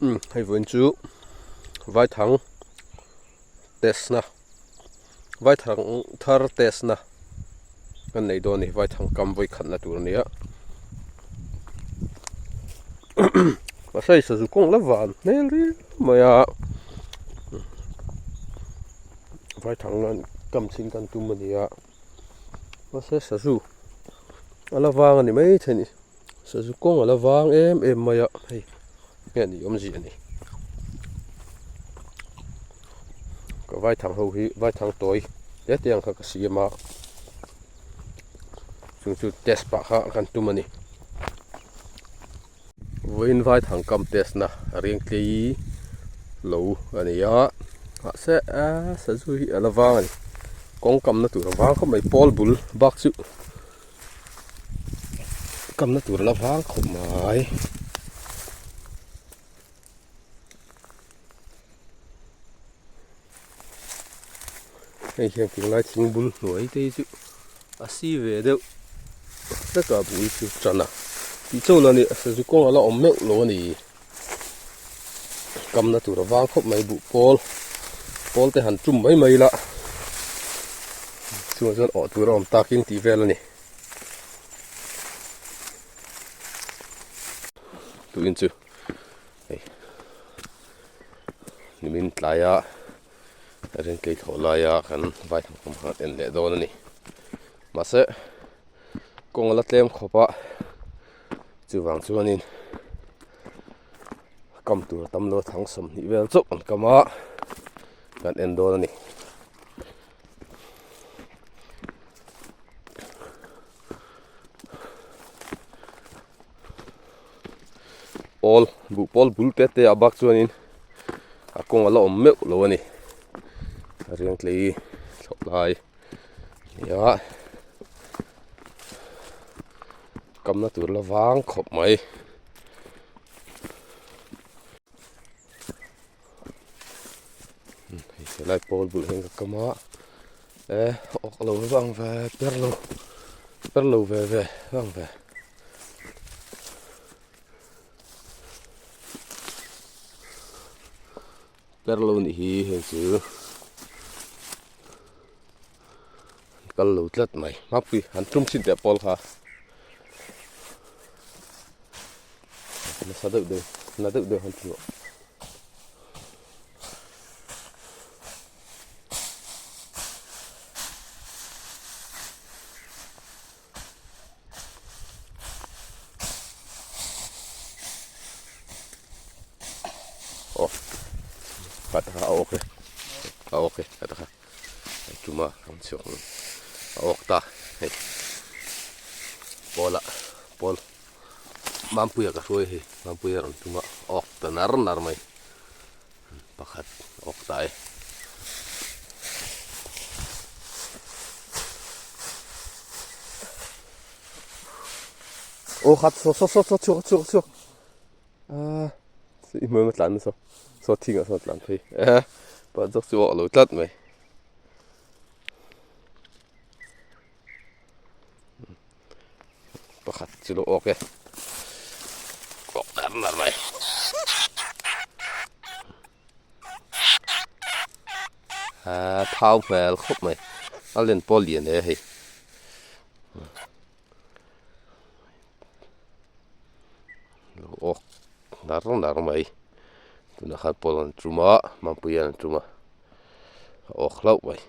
Umm hei vawiin chu vaithang test na vaithang thar test na kan nei dawn a ni vaithang kam vawi khatna tur a ni a mahse sazu kawng la van hmel riau mai a vaithang an kam chhin kan tum a ni a mahse sazu a la vang a ni maithei a ni. Sazu kawng a la vang em em mai a hei nge ni awmzia a ni ka vaithang ho hi vaithang tawi te te ang kha ka siam a chung chu test pah kha kan tum a ni vawiin vaithang kam test na a riang tlei lo a ni a mahse a sazu hi a la vang a ni kawng kamna tur a vang khawp mai pawl bul bak chu. Kamna tur a la vang khawp mai. Hei hian tunlai thing bul hnuai te hi chu a si ve deuh hlek a bul chu tan a tih chauh la ni sazu kawng a la awm meuh lo a ni. Kamna tur a vang khawp mai buh pawl pawl te han tum mai mai ila chungah chuan awh tur a awm takin tih vel a ni tuin chu hei nimin tlaia rintlei thlawh laia kan vai thang kum kha en leh dawn a ni mahse kawng a la tlem khawp a. Chuvang chuanin kam tur tam lo thang 20 vel chauh an kam a kan en dawn a ni. Pawl buh pawl bul te te ah bak chuanin a kawng a la awm meuh lo a ni riang tlei thlawh lai. Nia kamna tur la vang khawp mai. Hei helai pawl bul hian ka kam a e awk lo vang ve per lo per lo ve ve vang ve. Per lo nih hi heng chu an kal lo tlat mai mapui an tum chin teh pawl kha nasa deuh deuh na deuh deuh han tum Aw khat kha a awk e a awk e khat kha hei tuma an chhuak a awk ta hei pawl ah pawl Mampuia ka hruai hei Mampuia rawn tum a awk ta nar nar mai pakhat awk ta e. Aw khat saw saw saw saw chhuak chhuak chhuak ah i hmuh emaw tlan nasa saw thing ah sawn a tlan phei eh pah zawk chu a awk lo tlat mai pakhat chu lo awk e awk nar nar mai ah thau hmel khawp mai a len pawh a lian e hei lo awk nar nar mai tunah khan pawl an tum a mapuia an tum a a awk hlauh mai.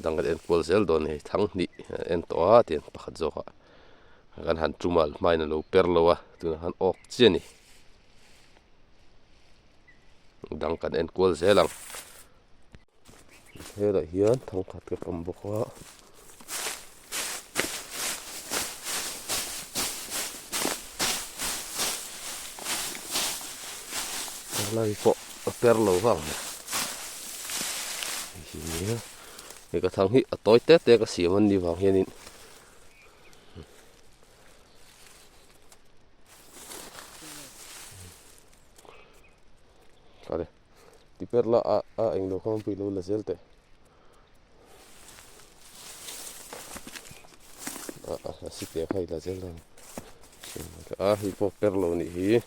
Dang kan en kual zel dawn a ni hei thang hnih an en tawh a tiang pakhat zawk ah kan han tum a hmain a lo per lo a tunah khan awk chiah a ni dang kan en kual zel ang helaiah hian thang khat ka kam bawk a. Helai pawh a per lo vang mai hei ka thang hi a tawi te te ka siam an nih vang hianin ti per la a a englo kha pui lo la zel teh. A a si te kha i la zel dawn. A hei pawh per lo nih hi.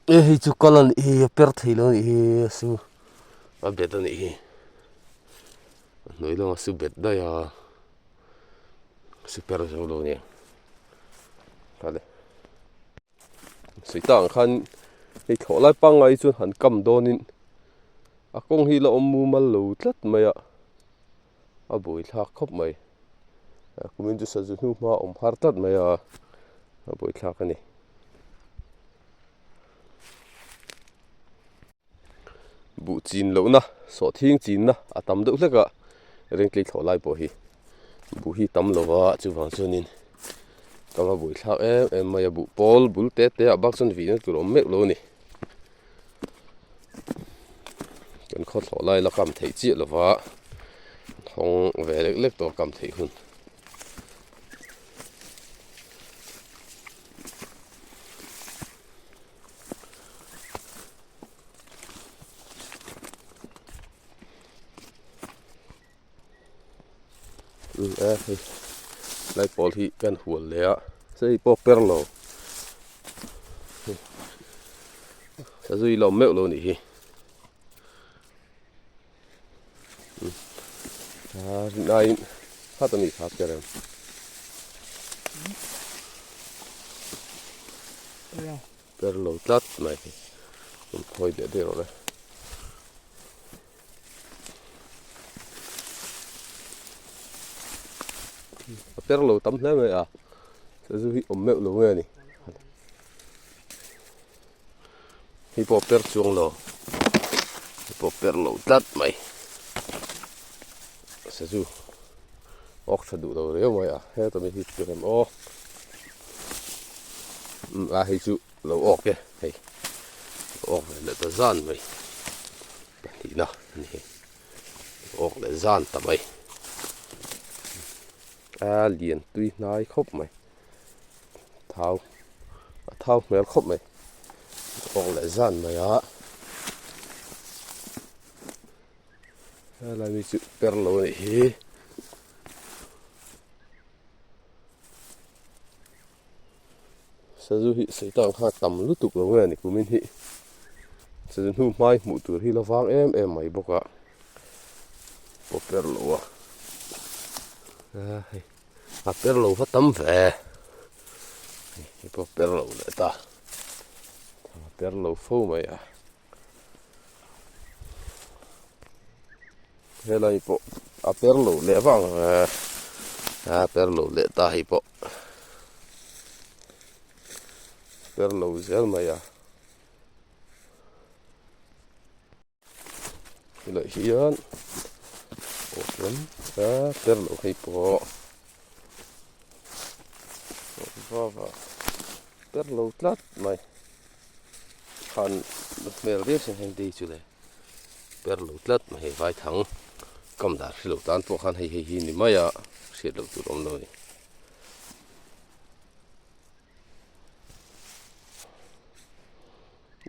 E hei chu kal a nih hi a per thei lo nih hi a su a bet a nih hi. A hnuai lama su bet daih a su per zo lo nia. Kale. Sawi tak ang khan hei thlawh lai pangngai chuan han kam dawnin a kawng hi la awm mumal lo tlat mai a. A buai thlak khawp mai. Kumin chu sazu hnu hma a awm har tlat mai a, a buai thlak a ni. Buh chin lohna, sawhthing chinna a tam deuh hlek a, rengtlei thlawh lai pawh hi buh hi tam lo va, chuvang chuanin ka va buai thlak em em mai a, buh pawl bul te te ah bak chuan vihna tur a awm meuh lo a ni. Kan khaw thlawh lai la kam theih chiah lo va, hawng ve lek lek tawh kam theih hun. A hei lai pawl hi kan hual leh a hei pawh per lo sazui lawm meuh lo nih hi a rinaiin khat a ni kha per em per lo tlat mai khawi leh daih rawh le. A per lo tam hle mai a sazu hi awm meuh lo nge a ni hei pawh per chuang lo hei pawh per lo tlat mai sazu awk tha duh lo riau mai a heta mi hi chu rem aw a hei chu. Lo awk e hei lo awk ve leh ta zan mai pahnihna a ni hei lo awk leh zan ta mai a lian tui hnai khawp mai thau a thau hmel khawp mai awk leh zan mai a helai mi chu per lo a nih hi. Sazu hi sawi kha tam lutuk lo nge a ni kumin hi sazu hnu hmai hmuh tur hi la vang em em mai bawk a pawh per lo a hei a per lo va tam ve hei pawh per lo leh ta a per lo fo mai a. Helai pawh a per lo leh vang a per lo leh ta hei pawh per lo zel mai a helai hian a per lo hei pawh va per lo tlat mai. Khan hmel viau sin heng dei chu le per lo tlat mai hei vaithang kam dan hre lo tan pawh khan hei hei hi ni mai a hriat loh tur awm lo a ni.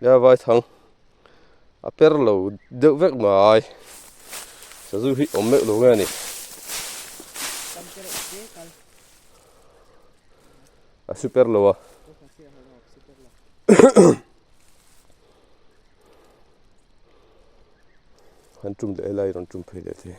Nia vaithang a per lo deuh vek mai sazu hi awm meuh lo nge a ni. A super lo a. Han tum leh helai rawn tum phei leh thei.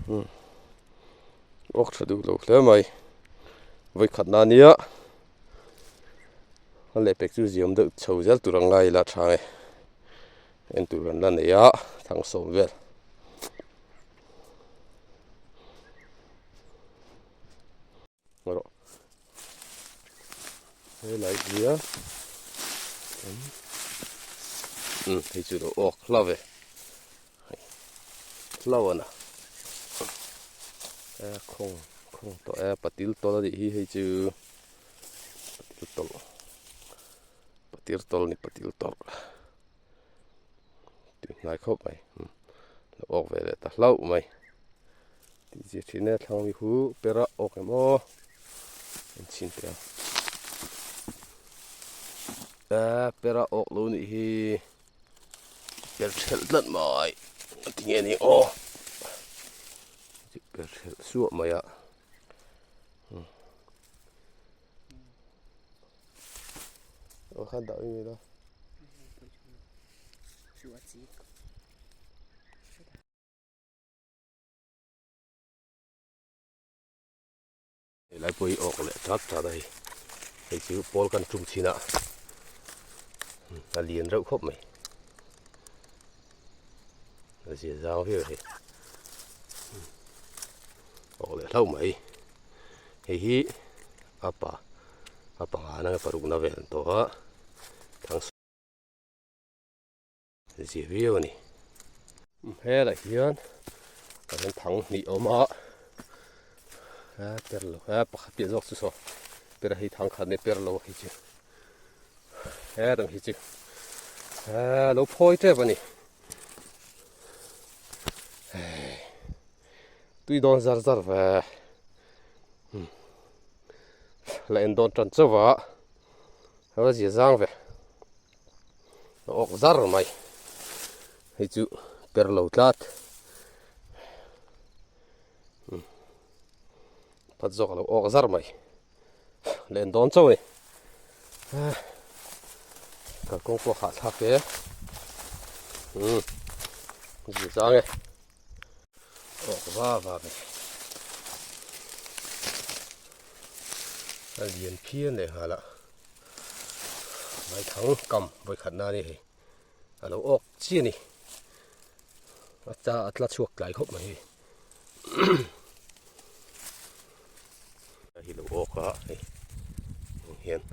Hmm. Awk tha duh lo hle mai. Vawikhat na nia. A lehpek chu ziam deuh chho zel tur ang ngai ila tha nge. En tur kan la nei a thang sawm vel. Rawh. Helai hi a hei chu lo awk hlau ve. Hlau a na. E khawng khawng tawh e patil tawlh a nih hi hei chu patil tawlh patil tawlh a ni patil tawlh tui hnai khawp mai lo awk ve leh ta hlauh mai tih zir thin e thlang mi hu pera awk em aw en chhin teh ang. A pera awk lo nih hi per thelh tlat mai a ti nge ni aw per thelh suah mai a aw khan dah eng ila Helai pawh hi awk leh that that a hei hei chu pawl kan tum thin a a lian reuh khawp mai a zia zang viau hei awk leh hlauh mai hei hi a pa a panga na parukna vel an tawh a thang Zia viau a ni. Helah hian kan thang hnih a awm a, a per lo a pakhat piah zawk chu saw per hei thang khat nia per lo a khi chu hetang hi chu a lo phawi tep a ni tui dawn zar zar ve la en dawn tan chauh a a zia zang ve. A awk zar mai hei chu per lo tlat pakhat zawk a lo awk zar mai len dawn chauh a ni kalkawng pawh a hahthlak e umm zir chang e awk va va ve a lian phian leh nghal a. Vaithang kam vawikhat na a ni hei a lo awk chi a ni a cha a tla chhuak tlai khawp mai hei hi lo awk a hei heng hian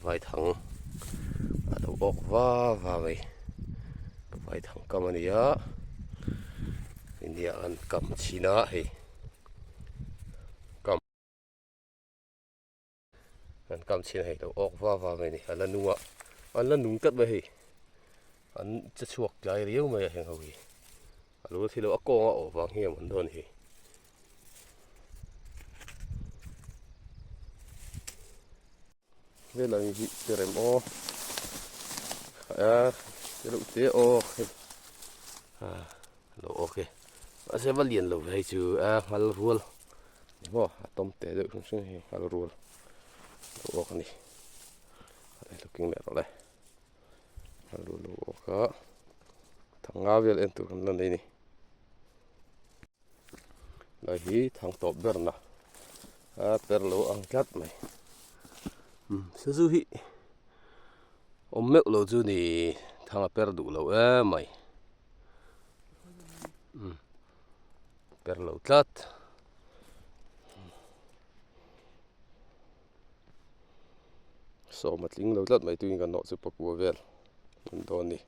vaithang a lo awk va va mai vaithang kam a ni a india an kam chhin a hei kam. An kam chhin hei lo awk va va mai ni a la nung a an la nung tlat mai hei an che chhuak tlai riau mai a heng ho hi a lo thi lo a kawng a awh vang hi a man dawn hi. Velah hi terem aw a tereuh te aw hei a lo awk e mahse va lian lo ve hei chu a nghal rual. Maw a tawm teh deuh hrim hrim hei nghal rual lo awk a ni a lo keng leh rawh le nghal rual lo awk a thanga vel en tur kan la nei a ni lai hi thang tawp ber na a per lo ang tlat mai umm sazu hi awm meuh lo chu ni thang a per duh lo em mai umm. Per lo tlat. Sawm a tling lo tlat mai tuin kan nawh chu pakua vel an dawn ni.